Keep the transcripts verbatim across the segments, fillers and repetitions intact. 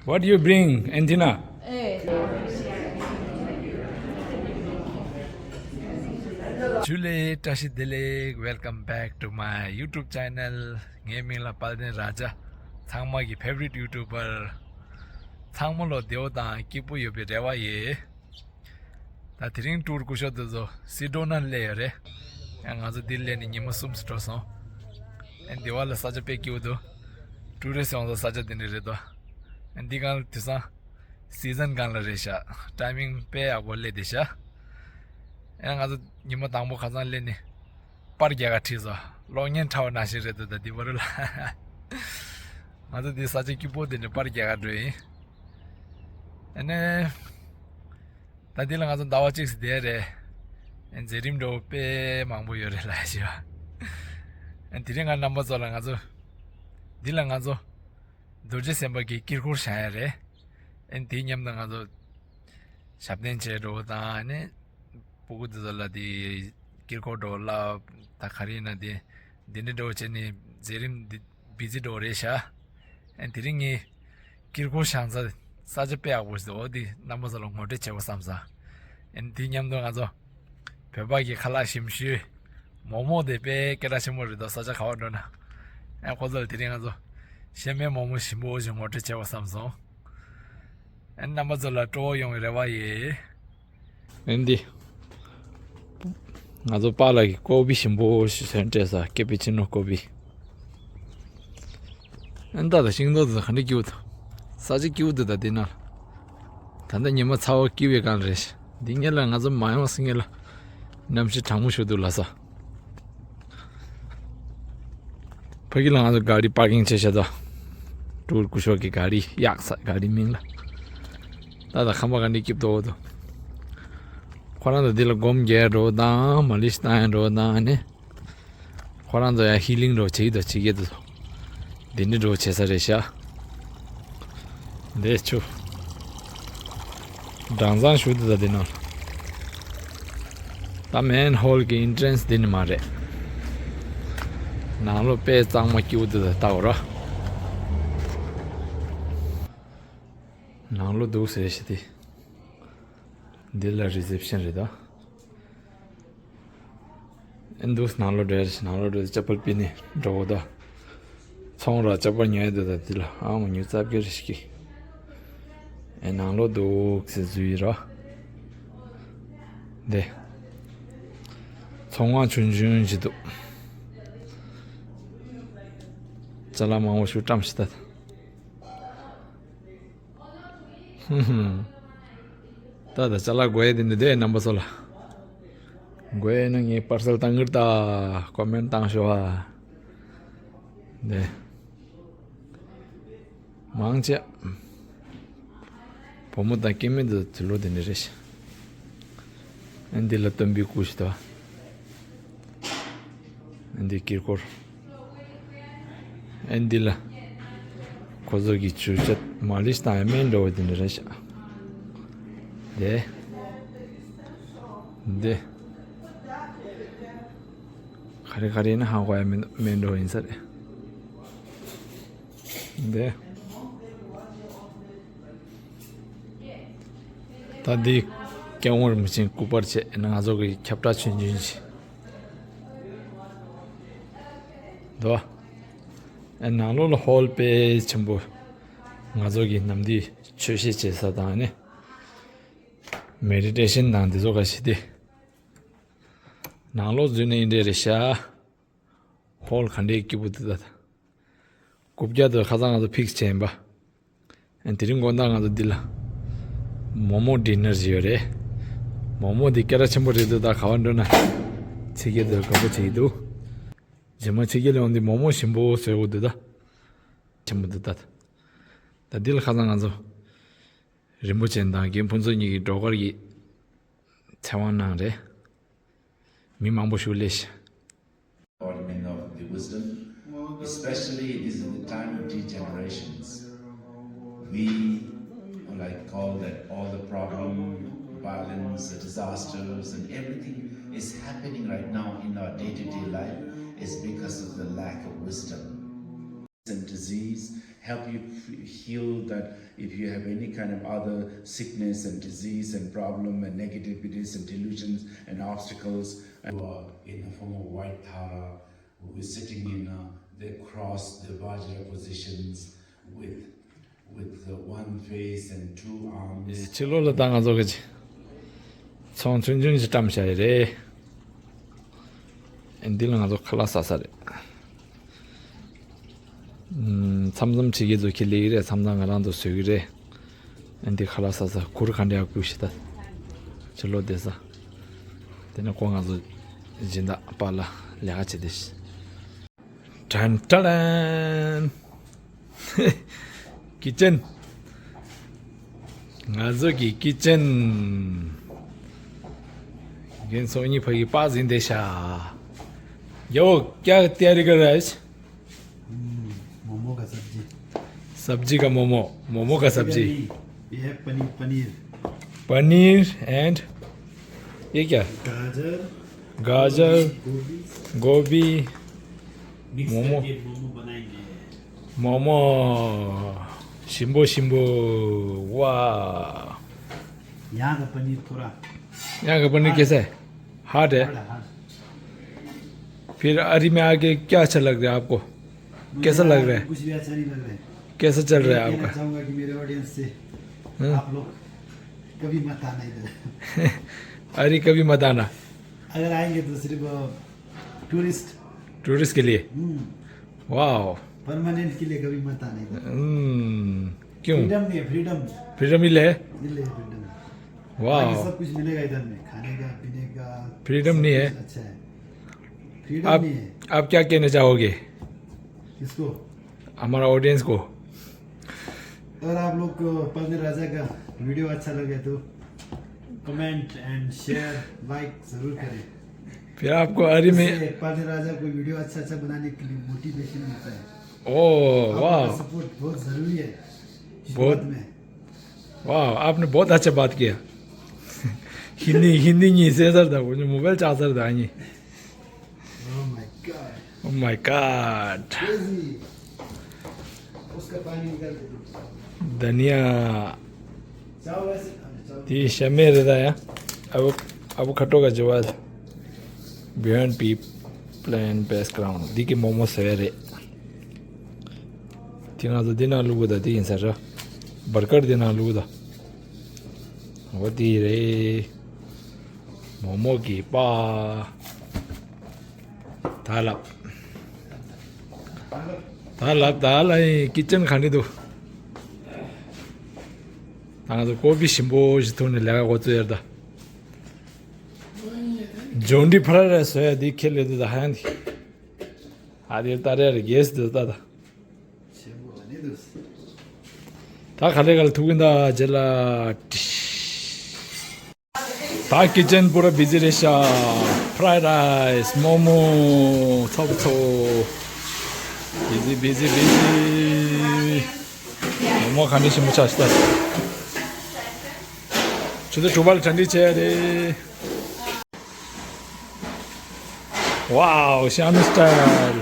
What you bring, Anthena? ཇུ་ལེ། བཀྲ་ཤིས་བདེ་ལེགས། Welcome back to my YouTube channel. ངའི་མིང་ལ་དཔལ་ལྡན་ར་ཇ། ཚང་མ་གི་favorite YouTuber། ཚང་མ་ལོ་བདེ་བོ་དང་སྐྱིད་པོ་ཡོད་པའི་རེ་བ་ཡོད། ད་དེ་རིང་ཊུར་སྐུ་ཞབས་དེ་ཚོ་སི་ཌོ་ནར་སླེབས་ཡོད་རེད། ཡང་ང་ཚོ་འདིར་སླེབས་ནས་ཉི་མ་གསུམ་ཙམ་འགྲོ་སོང་། ཨ་འདི་བ་ལ་ས་ཆ་དཔེ་སྐྱིད་པོ་འདུག་ཊུ་རི་སི་ཊི་ཡོང་ས་ས་ཆ་འདི་འདྲ་རེད་དོ། ཨ་འདི་སྒང་ལ་དུས་སང་སི་ཛན་སྒང་ལ་རེད་ཤག་ཊའི་མིང་དཔེ་ཡག་པོ་སླེབས་བསྡད་ཤག་ཨ་ང་ཚོ་ཉི་མ་དང་པོ་ཁ་སང་སླེབས་ནས་པར་རྒྱག་ག་ཁྲིད་སོང་། གློག་བརྙན་འཁྲབ་པ་ནང་བཞིན་རེད་འདུག་ད་འདི་བར་ལ་ང་ཚོ་འདི་ས་ཆ་སྐྱིད་པོ་འདི་ནས་པར་རྒྱག་ག་འགྲོ་ཡིན། ཨ་ནི། ད་འདི་ལ་ང་ཚོ་ཟླ་བ་གཅིག་ཙམ་བསྡད་རེད། ཨ་མཛད་རིམ་འདྲ་བོ་དཔེ་མང་པོ་ཡོད་རེད་ལ་ཞེས་པ། ཨ་དེ་རིང་ང་རྣམ་པ་ཚོ་ལ་ང་ཚོ། འདི་ལ་ང་ཚོ། རྡོ་རྗེ་སེམས་དཔའ་གི་དཀྱིལ་འཁོར་བཞེངས་ཡ་རེད། ཨ་དེའི་མཉམ་དུ་ང་ཚོ། ཞབས་བརྟན་བྱས་འགྲོ་བ་དང་ཨ་ནི། སྤུ་གུ་འདི་ཚོ་ལ་དེ། དཀྱིལ་འཁོར་འགྲོ་བ་ལ། ད་ག་རེ་ཡིན་ན་དེ། འདི་འདྲ་འགྲོ་བྱས་ནས་མཛད་རིམ་འདི། བི་ཛི་འགྲོ་རེད་ཤག་ཨ་དེ་རིང་ངས། དཀྱིལ་འཁོར་བཞེངས་ས། ས་ཆ་དཔེ་ཡག་པོ་ཞིག་འདུག་འོ་འདི་རྣམ་པ་ཚོ་ལ་ངོ་སྤྲོད་བྱེད་དགོས་བསམ་སོང་། ཨ་ནི་དེའི་མཉམ་དུ་ང་ཚོ། བོད་པ་གི་ཁ་ལག་ཞིམ་ཤོས། མོག་མོག་དེ་དཔེ་སྐད་གྲགས་ཆེན་པོ་རེད་འདུག་ས་ཆ་ག་པར་འགྲོ་ན། ཨ་ཁོ་ཚོ་ལ་དེ་རིང་ང་ཚོ། ཤ་མེད་མོག་མོག་ཞིམ་པོ་ཞིག་ངོ་སྤྲོད་བྱེད་དགོས་བསམ་སོང་། ཨ་ནི་རྣམ་པ་ཚོ་ལ་སྤྲོ་བོ་ཡོང་བའི་རེ་བ་ཡོད། ཨ་ནི་འདི། ང་ཚོ་པཱ་ལགས་ཀྱིས་ཀོ་བི་ཞིམ་པོ་ཞིག་ཟོས་སྤྲད་ས་ཀེ་པི་ཆི་ནོ་ཀོ་བི། ཨ་ནི་ད་ལྟ་ཤིང་ཏོག་དེ་ཚོ་ག་འདྲ་སྐྱིད་པོ་འདུག་ས་ཆ་སྐྱིད་པོ་འདུག་ད་འདི་ན། ད་ལྟ་ཉི་མ་ཚ་བོ་སྐྱིད་པའི་སྒང་རེད། འདི་སྔོན་ལ་ང་ཚོ་མ་ཡོང་སྔོན་ལ། གནམ་གཤིས་གྲང་མོ་ཞིག་འདུག་ལ་ས། ཕ་གི་ལ་ང་ཚོ་ག་རི་པར་ཀིང་བྱས་བཞག་ད། ཊུར་སྐུ་ཞབས་ཀྱི་ག་རི་གཡག་ས་ག་རི་མིང་ལ། ད་ད་ཁང་པ་ག་འདྲ་སྐྱིད་པོ་འདུག་ཁོ་རང་ཚོ་འདི་ལ་སྒོམ་རྒྱག་འགྲོ་དང་མ་ལིཤ་བཏང་ཡ་འགྲོ་དང་ཨ་ནི། ཁོ་རང་ཚོ་ཡང་ཧི་ལིང་འགྲོ་བྱེད་ཀྱི་འདུག་བྱེད་ཀྱི་འདུག་འདི་འདྲ་འགྲོ་བྱེད་ས་རེད་ཤག་འདི་ཆུ། སྦྲང་ཚང་ཞུ་འདི་ད་འདི་ནང་། ད་མེན་ཧོལ་གྱི་ཨིན་ཊི་རན་སི་འདི་ནི་མ་རེད། ནང་ལོགས་དཔེ་གཙང་མ་སྐྱིད་པོ་འདི་ད་ལྟ་བ་ར། ནང་ལོགས་འདུག་ཟེར་ཞིག་དེ། འདི་ལ་རི་སེབ་ཤན་རེད་ད། ཨེ་འདུག་ནང་ལོགས་འགྲོ་ཡ་རེད། ནང་ལོགས་འགྲོ་ཅ་པལ་ཕུད་ནས་འགྲོ་དགོས་ད། ཚོང་ར་ཅ་པལ་ཉོ་ཡ་འདུག་ད་འདི་ལ་ཨ་མ་ཉོ་རྩབ་ཀྱི་རེ་ཞིག་ཨེ་ནང་ལོགས་འདུག་ཟེར་འཛུལ་ཡི་ར། འདི། ཚོང་ཁང་ཆུང་ཆུང་ཞིག་འདུག་ཅ་ལག་མང་པོ་ཞིག་བཀྲམ་ཞིག་ད། ཧུམ་ཧུམ། ད་ད་ཅ་ལག་དགོས་ཡས་དེ་འདི་འདྲས་རྣམ་པ་ཚོ་ལ། དགོས་ཡས་ན་ངས་པར་སལ་བཏང་གི་རེད་ད། ཀོ་མེན་བཏང་ཤོག་ཨ། འདི། མང་ཆེ། བུ་མོ་དང་སྐྱེ་དམན་དེ་ཚོ་དུས་ལོ་དེ་འདྲས་རེད་ཤག་ཨ་འདི་ལ་སྟོན་པའི་སྐུ་ཞིག་ད། ཨ་འདི་དཀྱིལ་འཁོར། ཨ་འདི་ལ། ཁོ་ཚོ་གི་ཆུ་ཆད་མ་ལིཤ་བཏང་ཡ་སྨན་འདྲ་བོ་དེ་འདྲ་རེད་ཤག་འདི། འདི། ག་རེ་ག་རེ་ཡིན་ན་ཧ་གོ་ཡ་མེད་སྨན་འདྲ་བོ་ཡིན་ས་རེད། འདི། ད་འདི་སྐྱབས་མགོན་རིན་པོ་ཆེའི་སྐུ་པར་བྱས་ན་ང་ཚོ་གི་ཁྱབ་བསྒྲགས་ཆུང་ཆུང་ཞིག་འདུག་ཨ་ནང་ལོགས་ལ་ཧོལ་དཔེ་ཆེན་པོ། ང་ཚོ་གི་ནམ་དུས་ཆོས་བཤད་བྱེད་ས་དང་ནི། མེ་ཌི་ཊེ་ཤན་དང་འདི་ཚོ་ག་ཞིག་སྟེ། ནང་ལོགས་འཛུལ་ན་འདི་འདྲས་རེད་ཤག་ཧོལ་ག་འདྲས་སྐྱིད་པོ་འདུག་ད། རྐུབ་བཀྱག་དེ་ཁ་སང་ང་ཚོ་ཕིག་སི་བྱས་ཡིན་པ། ཨ་དེ་རིང་དགོང་དག་ང་ཚོ་འདི་ལ། མོག་མོག་ཌི་ནར་ཞིག་ཡོད་རེད། མོག་མོག་འདི་སྐད་གྲགས་ཆེན་པོ་རེད་འདུག་ད་ག་པར་འགྲོ་ན། ཕྱི་རྒྱལ་དུ་དགའ་པོ་བྱེད་ཀྱི་འདུག་རྗེས་མ་ཕྱི་རྒྱལ་ལ་ཡོང་དུས་མོག་མོག་ཞིམ་པོ་བཟོས་དགོས་འདུག་ད། ཆེན་པོ་འདུག་ད། ད་འདི་ལ་ཁ་སང་ང་ཚོ། རིན་པོ་ཆེ་དང་རྒན་ཕུན་ཚོགས་གཉིས་ཀྱི་སྒྲོལ་དཀར་གྱི་ཚེ་དབང་གནང་རེད། མི་མང་པོ་ཞིག་སླེབས་ཤག embodiment of the wisdom, especially it is in the time of degenerations. We, like all that, all the problem, violence, the disasters, and everything is happening right now in our day-to-day life is because of the lack of wisdom. and disease, help you f- heal that if you have any kind of other sickness and disease and problem and negativities and delusions and obstacles, and you are in the form of white Tara, who is sitting in uh, the cross, the Vajra positions with with the one face and two arms. ཕྱི་ལོགས་ལ་ད་ང་ཚོ་གི་ཚོང་ཆུང་ཆུང་ཞིག་བཀྲམ་བཞག་ཡོད་རེད། ཨེ་འདི་ལ་ང་ཚོ་ཁ་ལག་ཟ་ས་རེད། ཨམ། མཚམས་མཚམས་ཕྱི་རྒྱལ་ཚོ་ཁྱི་ལེགས་རེད། མཚམས་མཚམས་ང་རང་ཚོ་བཟོས་གི་རེད། ཨེ་འདི་ཁ་ལག་ཟ་ས་གུར་ག་འདྲ་ཡག་པོ་ཞིག་ད། ཕྱི་ལོགས་བསྡད་ས། དེ་ནས་ཁོ་ང་ཚོ་སྦྱིན་བདག་པཱ་ལགས་ལས་ཀ་བྱེད་བསྡད་ཤག་ཀྲན་ཀྲན། ཀི་ཅན། ང་ཚོ་གི་ཀི་ཅན། རྒན་ཚོགས་གཉིས་ཕ་གི་པཱ་ཟིན་བསྡད་ཤག་རྒྱལ་པོ། क्या तैयारी कर रहा है आज? हम्म, मोमो का सब्जी। सब्जी का मोमो, मोमो का सब्जी। नहीं, ये है पनीर, पनीर। पनीर and ये क्या? गाजर, गाजर, गोभी। गोभी। मिक्स मोमो। करके मोमो बनाएंगे। मोमो। शिम्बो शिम्बो। वाह। यहाँ का पनीर थोड़ा यहाँ का पनीर हार्ड कैसा है। है? हार्ड है। हार्ड है, हार्ड। फिर अरी में आके क्या अच्छा लग रहा है आपको? मुझे कैसा लग यहाँ रहा है? कुछ भी अच्छा नहीं लग रहा है। कैसा चल रहा है आपका? मैं कहना चाहूँगा कि मेरे ऑडियंस से, हम्म। आप लोग कभी मत आना इधर। अरे कभी मत आना। अगर आएंगे तो सिर्फ टूरिस्ट। टूरिस्ट के लिए। हम्म। वाह। परमानेंट के लिए कभी मत आना इधर। हम्म। क्यों? फ्रीडम नहीं है, फ्रीडम। फ्रीडम ही ले। नहीं ले फ्रीडम। वाह। बाकी सब कुछ मिलेगा इधर में, खाने का, पीने का। फ्रीडम नहीं है। अच्छा है। फ्रीडम आप नहीं है। आप क्या कहना चाहोगे? किसको? हमारा ऑडियंस को। अगर आप लोग को पालने राजा का वीडियो अच्छा लगे तो कमेंट एंड शेयर, लाइक जरूर करें। फिर आपको अरी में पालने राजा को वीडियो अच्छा अच्छा बनाने के लिए मोटिवेशन मिलता है। ओ वाह। सपोर्ट बहुत जरूरी है। बहुत। शुरुआत में। वाह, आपने बहुत अच्छा बात किया। हिंदी हिंदी नहीं से सर था, वो मोबाइल चार्जर था नहीं। Oh my God। Oh my God। धनिया। དེ་ཤ་མེད་རེད་ད་ཡ། ཨ་བོ་ཨ་བོ་ཁ་ཊོ་ག་ཇི་བ། Beyond Pea Plant Based Ground འདི་གི་མོག་མོག་ཟེར་ཡ་རེད། དེ་ང་ཚོ་འདི་ནང་བླུགས་གི་ད་འདི་ཡིན་ས་ར། བར་ཀར་འདི་ནང་བླུགས་གི་ད། འོ་དེ་རེད། མོག་མོག་གི་པ། ད་ལབ། ད་ལབ་ད་ལ་ཡིན་ཀི་ཅན་ག་འདྲ་འདུག་ད་ང་ཚོ་ཀོ་པི་ཞིམ་པོ་ཞིག་འཐུང་ནས་ལས་ཀ་འགོ་བཙུགས་ཡར་ད། ཇོན་ཌི་ཕ་ར་ར་བཟོ་ཡ་འདི་ཁྱེད་ལས་འདི་ད་ཧ་ཡང་འདི། ཨ་དེ་ལྟ་རེ་རེ་རྒྱས་སུ་འདུག་ད་ད། ཆེན་པོ་ཨ་ནི་འདུག་ད་ག་ལེ་ག་ལེ་ཐུག་གིན་ད་རྗེས་ལ། ད་ཀི་ཅན་པུ་ར་བི་ཛི་རེད་ཤག Fried rice, མོག་མོག་ཚོགས་པ་ཚོ། བི་ཛི་བི་ཛི་བི་ཛི། མོག་མོག་ག་འདྲ་ཞིམ་པོ་ཆགས་ཤག་ད། ཆུ་ཚོད་དྲུག་པ་ལ་གྲ་སྒྲིག་བྱས་རེད། Wow, Shanu style.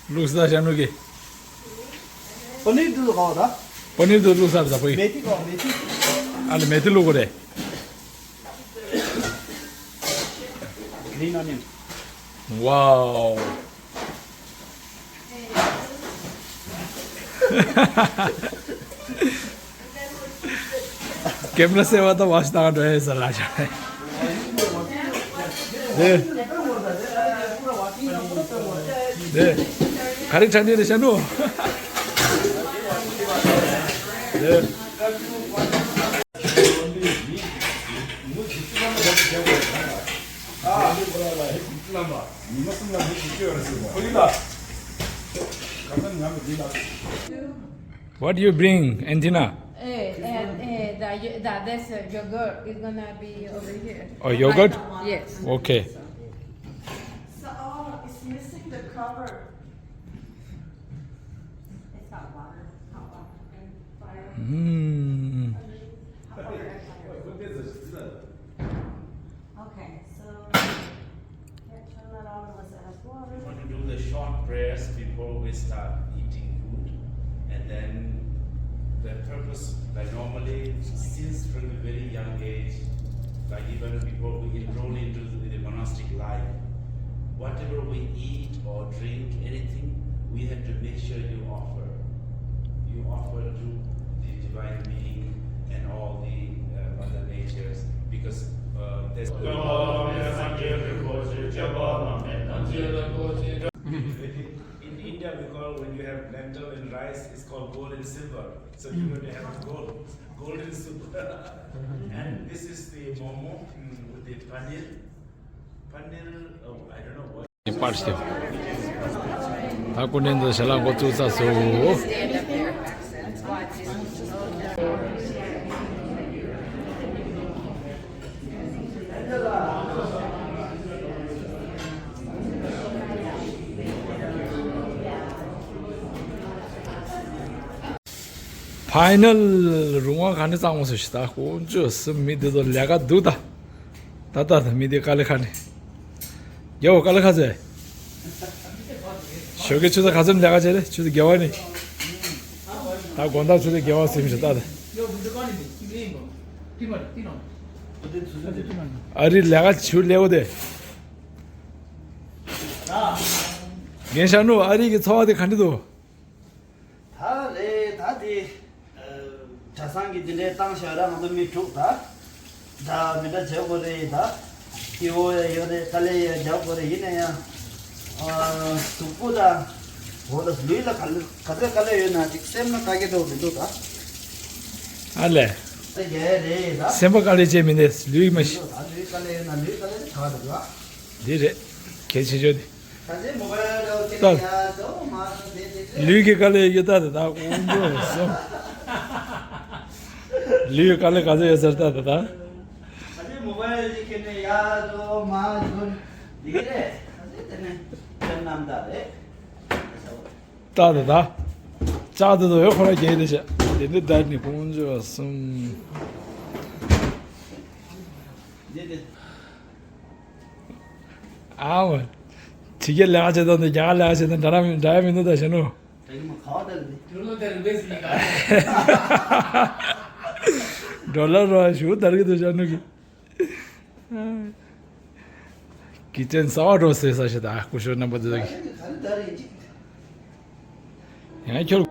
Looks like Shanu ke. Paneer दूध खाओ था। पनीर दूध looks like Shanu ke. मेथी खाओ, मेथी। अरे, मेथी लोग रे। Green onion. Wow. कैमरा से हुआ तो वाश ना रहे सर राजा। दे। दे। खाली ठंडी रे शनु। दे। What do you bring, Antina? Eh, and, eh, the, the, this, uh, yogurt is gonna be over here. Oh, yogurt? Yes. Okay. So, oh, it's missing the cover. It's got water, hot water, and fire. Mm. Hot water and fire. Okay, so, yeah, turn that on unless it has water. We want to do the short prayers before we start. Since from a very young age, like even before we enroll into the monastic life, whatever we eat or drink, anything, we have to make sure you offer. You offer to the divine being and all the uh, mother natures because uh, there's in India we call when you have lentil and rice, it's called gold and silver. So you're going to have gold, gold and silver. And this is the momo mm, with the paneer. Paneer, oh, I don't know what. པར་ཤེས། ད་ཀུན་ནས་འདི་ཞལ་ལག་འགོ་བཙུགས་ཚར་སོང་། ཕའི་ནལ་རུང་བ་ག་ནས་གཙང་མོ་སུ་ཞིག་ད་དཀོན་མཆོག་གསུམ་མི་འདི་ཚོ་ལས་ཀ་འདུག་ད། ད་ད་ད་མི་འདི་དཀའ་ལས་ཁག་ནས། རྒྱལ་བོ་དཀའ་ལས་ཁག་ཟེར། ཞོགས་ཀས་ཆུ་ཚོད་ག་ཚོད་ལས་ཀ་བྱས་རེད་ཆུ་ཚོད་བརྒྱད་པ་ནས། ད་དགོང་དག་ཆུ་ཚོད་བརྒྱད་པ་ཟིན་ཞིག་ད་ད། ཨ་རི་ལས་ཀ་ཆུ་ལས་འོ་དེ། རྒན་ཤར་ནུ་ཨ་རི་གི་འཚོ་བ་དེ་ག་འདྲ་འདུག་ད་རེད་ད་དེ། གྲྭ་ཚང་གི་དེ་འདྲའི་བཏང་བཞག་ར་ང་ཚོ་མི་དྲུག་ད། ད་མི་འདྲ་བྱེད་དགོས་རེད་ད། སྐྱིད་པོ་ཡོད་རེད་དཀའ་ལས་ཡོད་རྒྱག་དགོས་རེད་ཡིན་ན་ཡང་། སྡུག་པོ་ད། འོ་ད་ལུས་ལ་ག་ལ་ག་ཚོད་དཀའ་ལས་ཡོད་ན་ཅིག་སེམས་ལ་དཀའ་ཁག་འདྲ་བོ་མི་འདུག་ད། ཨ་ལས། ད་རྒྱལ་རེད་ད། སེམས་པ་དཀའ་ལས་བྱེད་མི་འདུག་ལུས་མ་ཤི། ད་ལུས་དཀའ་ལས་ཡོད་ན་ལུས་དཀའ་ལས་དེ་ག་རེད་ད། འདི་རེད། གལ་ཆེ་ཤོས་དེ། ལུས་ཀྱི་དཀའ་ལས་ཡོད་ད་དེ་དག་དཀོན་མཆོག་གསུམ། ལུས་ཀྱི་དཀའ་ལས་ག་ཚོད་ཡོད་ཟེར་ད་དེ་དག་ད་དེ་དག་ལྕགས་དེ་ཚོ་ཡོད་ཁོ་ར་རྒྱལ་དེ་བྱས་དེ་འདི་བདར་ནི་དཀོན་མཆོག་གསུམ། ཨའོ། ཕྱི་རྒྱལ་ལས་ཀ་བྱེད་སྟངས་དང་རྒྱ་གར་ལས་ཀ་བྱེད་སྟངས་འདྲ་མི་འདྲ་མི་འདུག་ད་ཞེ་ནོ། དེ་མ་ཁ་བ་དེ་རེད། དེ་ལོ་དེ་རིང་པས་ཡིན་ག་ཌོ་ལར་རོ་ཞུ་དར་གི་འདུག་ཞེ་ནོ་གི། གི་ཅན་ས་བ་རོ་སེ་ས་ཞེ་ད་ཀུ་ཤོ་རྣམ་པ་དེ་དག་གི། ཡང་ཁྱོད།